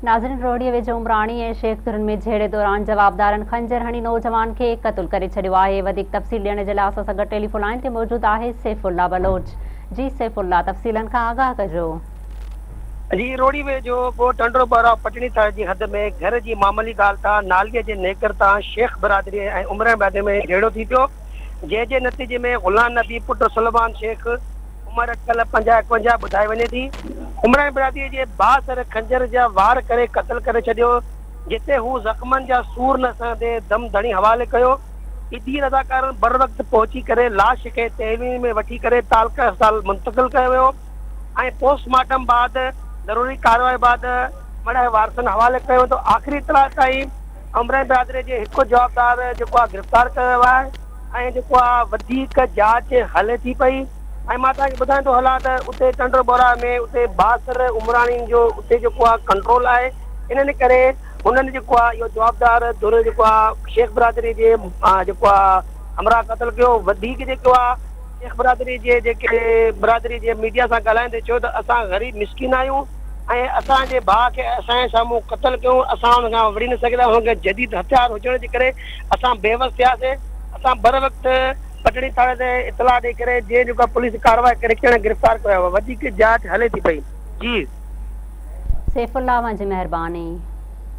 ناظرين روهڙي ويجهو عمراڻي ۽ شيخ ڌرين ۾ جهيڙي دوران جوابدارن خنجر هڻي نوجوان کي قتل ڪري ڇڏيو آهي وڌيڪ تفصيل ڏيڻ جي لاء اسان سان گڏ ٽيليفون لائين تي موجود آهي سيف الله بلوچ جي سيف الله تفصيلن کان آگاهه ڪجو. جي روهڙي ويجهو ڳوٺ ٽنڊو ٻهراء پٽڻي ٿاڻي جي حد ۾ گهر جي معاملي ڳالهه تان ناليء جي نيڪر تان شيخ برادري ۽ عمراڻي برادري ۾ جهيڙو ٿي پيو جنهن جي نتيجي ۾ غلام نبي پٽ سليمان شيخ عمر اٽڪل 50 51 ٻڌائي وڃي ٿي. عمراڻي برادريء جي بااثر خنجر جا وار ڪري قتل ڪري ڇڏيو، جتي هو زخمن جا سور نه سهندي دم ڌڻي حوالي ڪيو. ايڌي رضاڪارن بروقت پهچي ڪري لاش کي تحويل ۾ وٺي ڪري تعلقه اسپتال منتقل ڪيو ويو ۽ پوسٽ مارٽم بعد ضروري ڪارروائي بعد مڙهه وارثن حوالي ڪيو ويندو. آخري اطلاع تائين عمراڻي برادريء جي هڪ جوابدار جيڪو آهي گرفتار ڪيو ويو آهي. ۽ جيڪو آ وڌيڪ جاچ هلي ٿي پئي ۽ مان توهان کي ٻڌائيندو ٿو هلان ته اتي ٽنڊو ٻورا ۾ اتي بااثر عمراڻين جو اتي جيڪو آ ڪنٽرول آهي انهن ڪري هنن جيڪو آ اهو جوابدار ڌر جيڪو آ شيخ برادري جي جيڪو آ همراهه قتل ڪيو وڌيڪ جيڪو آ شيخ برادري جي جيڪي برادري جي ميڊيا سان ڳالهائيندي چيو ته اسان غريب مسڪين آهيون ۽ اسان جي ڀاء کي اسان جي سامهون قتل ڪيو اسان ان کان وڙهي نه سگهندا هن کي جديد هٿيار هجڻ جي ڪري اسان بيوس ٿياسي، اسان بروقت پٽڻي ٿاڻي تي اطلاع ڏئي ڪري جنهن جيڪا پوليس ڪارروائي ڪري کيڻ گرفتار ڪيو ويو، وڌيڪ جاچ هلي ٿي پئي. جي. سيف الله اوهان جي مهرباني.